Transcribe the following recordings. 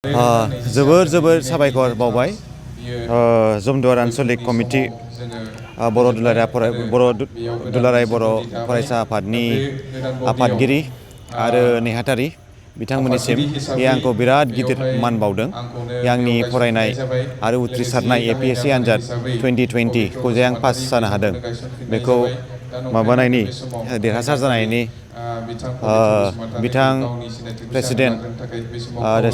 जोबोर साबायखर बावबाय जमदुवार आनसलिक कमिटि बर' दुलाराय बर' फरायसा आफादनि आफादगिरि आरो नेहाथारि बिथांमोननिसिम आंखौ बिराद गिदिर मान बावदों। आंनि फरायनाय आरो उथ्रिसारनाय APSC आनजाद 2020 खौ जे आं पास जानो हादों बेखौ माबानायनि देरहासार जानायनि बिथां प्रेसिडेन्ट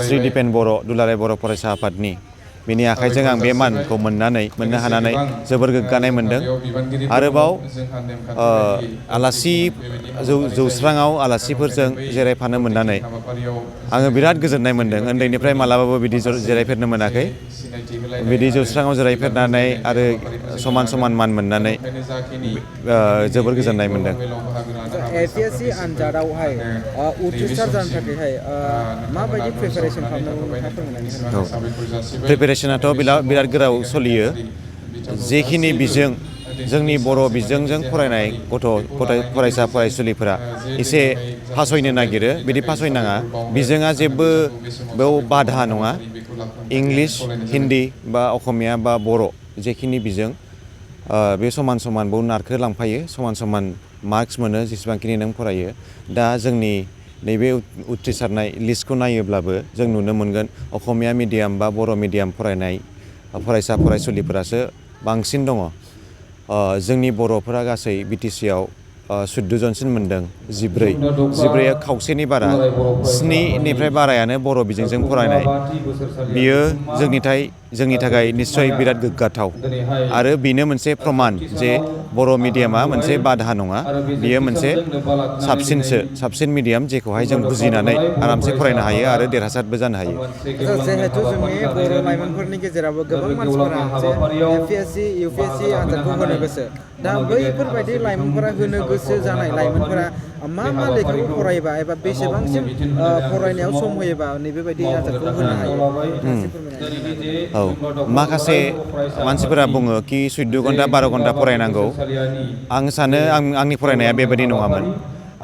श्री दिपेन बर' दुलाराय बर' फरायसा आफादनि बिनि आखाइजों आं बे मानखौ मोननो हानानै जोबोर गोग्गानाय मोनदों। आरोबाव आलासि जौस्राङाव आलासिफोरजों जिरायफानो मोननानै आङो बिराद गोजोननाय मोनदों। उन्दैनिफ्राय मालाबाबो बिदि जिरायफेरनो मोनाखै। बिदि जौस्राङाव जिरायफेरनानै आरो समान मान मोननानै जोबोर गोजोननाय मोनदों। APSC आनजादावहाय उथ्रिसार जानो थाखायहाय माबायदि प्रिपारेसन खालामनांगौ नोंथाङा फोरमायनानै होनो? प्रिपारेसनाथ' बिराद गोराव सोलियो। जेखिनि बिजों जोंनि बर' बिजोंजों फरायनाय फरायसा फरायसुलिफोरा एसे फासयनो नागिरो, बिदि फासयनाङा। बिजोङा जेबो बेयाव बाधा नङा। इंलिश, हिन्दी बा असमिया बा बर' जेखिनि बिजों बे समान बाव नारखोलांफायो, समान मार्क्स मोनो जेसेबांखिनि नों फरायो। दा जोंनि नैबे उथ्रिसारनाय लिस्टखौ नायोब्लाबो जों नुनो मोनगोन असमिया मिडियाम बा बर' मिडियाम फरायनाय फरायसा फरायसुलिफोरासो बांसिन दङ। जोंनि बर'फोरा गासै BTC आव 14 जनसिम मोनदों। 14 खावसेनि बारा, 7निफ्राय बारायानो बर' बिजोंजों फरायनाय। बियो जोंनि थाखाय निस्सय बिराद गोग्गाथाव आरो बेनो मोनसे प्रमान जे बर' मिडियामा मोनसे बाधा नङा, बियो मोनसे साबसिन मिडियाम जेखौहाय जों बुजिनानै आरामसे फरायनो हायो आरो देरहासारबो जानो हायो। जिहेतु जोंनि बर' लाइमोनफोरनि गेजेरावबो गोबां मानसिफोरा APSC, UPSC आनजादखौ होनो गोसो। दा बैफोरबायदि लाइमोनफोरा होनो गोसो जानाय लाइमोनफोरा मा लेखाखौ फरायोबा एबा बेसेबांसिम फरायनायाव सम होयोबा नैबेबायदि आनजादखौ होनो हायो? माखासे मानसिफोरा बुङो कि 14 घन्टा 12 घन्टा फरायनांगौ। आं सानो आंनि फरायनाया बेबायदि नङामोन।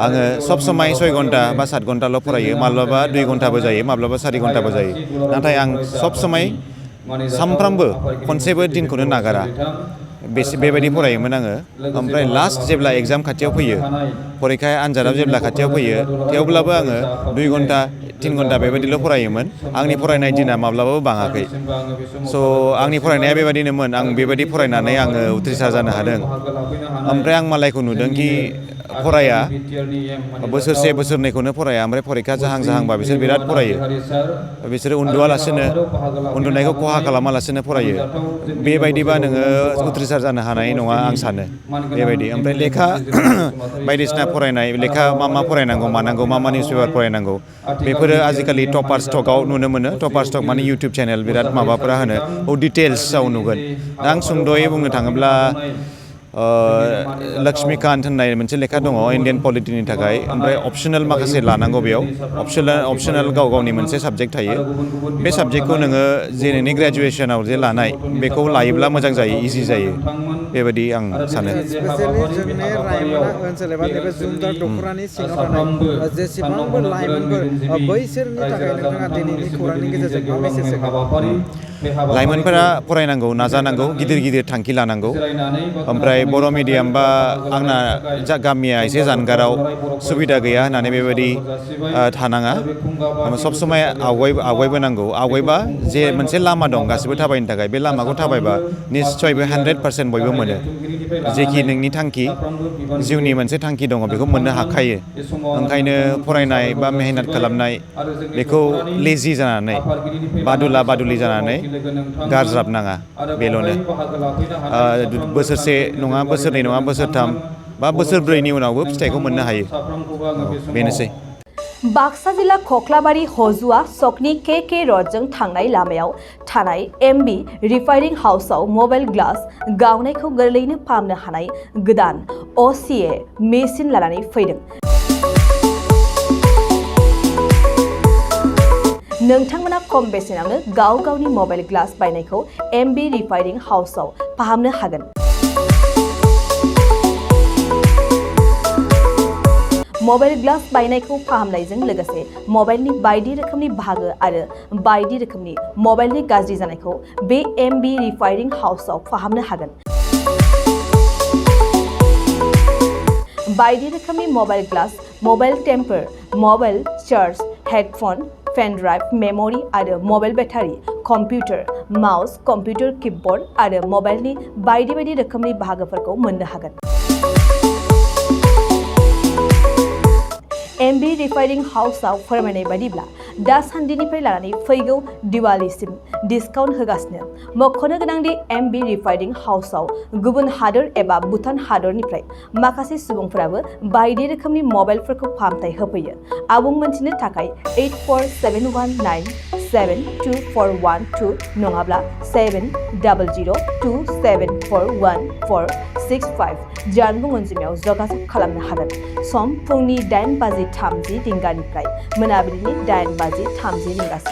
आङो सब समाय 6 घन्टा बा 7 घन्टाल' फरायो, माब्लाबा 2 घन्टाबो जायो, माब्लाबा 4 घन्टाबो जायो। नाथाय आं सब समाय सानफ्रामबो खनसेबो दिनखौनो नागारा बेबायदि फरायोमोन आङो। ओमफ्राय लास्ट जेब्ला एग्जाम खाथियाव फैयो, फरिखा आनजादाव जेब्ला खाथियाव फैयो, थेवब्लाबो आङो 2 घन्टा 3 घन्टा बेबायदिल' फरायोमोन। आंनि फरायनाय दिना माब्लाबाबो बाङाखै। आंनि फरायनाया बेबायदिनोमोन। आं बेबायदि फरायनानै आङो उथ्रिसार जानो हादों। ओमफ्राय आं मालायखौ नुदों कि फराया, बोसोरसे बोसोरनैखौनो फराया, ओमफ्राय फरिखा जाहांबा बिसोर बिराद फरायो। बिसोरो उन्दुआलासिनो, उन्दुनायखौ खहा खालामालासिनो फरायो। बेबायदिबा नोङो उथ्रिसार जानो हानाय नङा आं सानो। बेबायदि ओमफ्राय लेखा बायदिसिना फरायनाय, लेखा मा फरायनांगौ मानांगौ, मा निउस पेपार फरायनांगौ, बेफोरो आजिखालि टपार स्टकआव नुनो मोनो। टपार स्टक माने इउटुब चेनेल बिराद माबाफोरा होनो डिटेल्सआव नुगोन। दा आं सुंद'यै बुंनो थाङोब्ला लक्ष्मीकान्त होननाय मोनसे लेखा दङ इन्डियान पलिटिनि थाखाय। ओमफ्राय अपसनेल माखासे लानांगौ बेयाव। अपसनेल गावनि मोनसे साबजेक्ट थायो। बे साबजेक्टखौ नोङो जे नोंनि ग्रेजुवेसनाव जे लानाय बेखौ लायोब्ला मोजां जायो, इजि जायो। बेबायदि आं सानो। स्पेसियेलि जोंनि रायमना ओनसोल एबा नैबे जुमदार दख'रानि सिङाव थानाय जेसेबांबो लाइमोनफोर बैसोरनि थाखाय नोंथाङा दिनैनि खौरांनि गेजेरजों मा मेसेज होगोन? लाइमोनफोरा फरायनांगौ, नाजानांगौ, गिदिर थांखि लानांगौ। ओमफ्राय बर' मिडियाम बा आंना गामिया एसे जानगाराव, सुबिदा गैया होननानै बेबायदि थानाङा। सब समाय आवगायबोनांगौ। आवगायबा जे मोनसे लामा दं गासिबो थाबायनो थाखाय, बे लामाखौ थाबायबा निस्सय बे 100% बयबो मोनो। जेखि नोंनि थांखि, जिउनि मोनसे थांखि दङ, बेखौ मोननो हाखायो। ओंखायनो फरायनाय बा मेहनत खालामनाय बेखौ लेजि जानानै, बादुलि जानानै गारज्राबनाङा, बेल'नो। बोसोरसे नङा, बोसोरनै नङा, बोसोरथाम बा बोसोरब्रैनि उनावबो फिथाइखौ मोननो हायो। बेनोसै। बाक्सा जिल्ला खख्लाबारि हजुआ सकनि KK रडजों थांनाय लामायाव थानाय MB रिफाइनिं हाउसआव मबाइल ग्लास गावनायखौ गोरलैयैनो फाहामनो हानाय गोदान APSC मेसिन लानानै फैदों। नोंथांमोना खम बेसेनावनो गावनि मबाइल ग्लास बायनायखौ MB रिफाइनिं हाउसआव फाहामनो हागोन। मबाइल ग्लास बायनायखौ फाहामनायजों लोगोसे मबाइलनि बायदि रोखोमनि बाहागो आरो बायदि रोखोमनि मबाइलनि गाज्रि जानायखौ बे एमबि रिफायरिं हाउसआव फाहामनो हागोन। बायदि रोखोमनि mobile glass, mobile temper, mobile charge, headphone, pen drive, memory आरो mobile battery, computer, mouse, computer keyboard आरो मबाइलनि बायदि रोखोमनि बाहागोफोरखौ मोननो हागोन। एमबि रिफायरिं हाउसआव फोरमायनाय बायदिब्ला दासान्दिनिफ्राय लानानै फैगौ दिवालीसिम डिसकाउन्ट होगासिनो। मख'नो गोनांदि एमबि रिफायरिं हाउसआव गुबुन हादोर एबा भुटान हादरनिफ्राय माखासे सुबुंफोराबो बायदि रोखोमनि मबाइलफोरखौ फाहामथाय होफैयो। आबुं मोनथिनो थाखाय 8471972412 नङाब्ला 7002741465 जानबुं अनजिमायाव जगाजग खालामनो हागोन। सम फुंनि 8:30 रिंगानिफ्राय मोनाबिलिनि 8:30 रिंगासिम।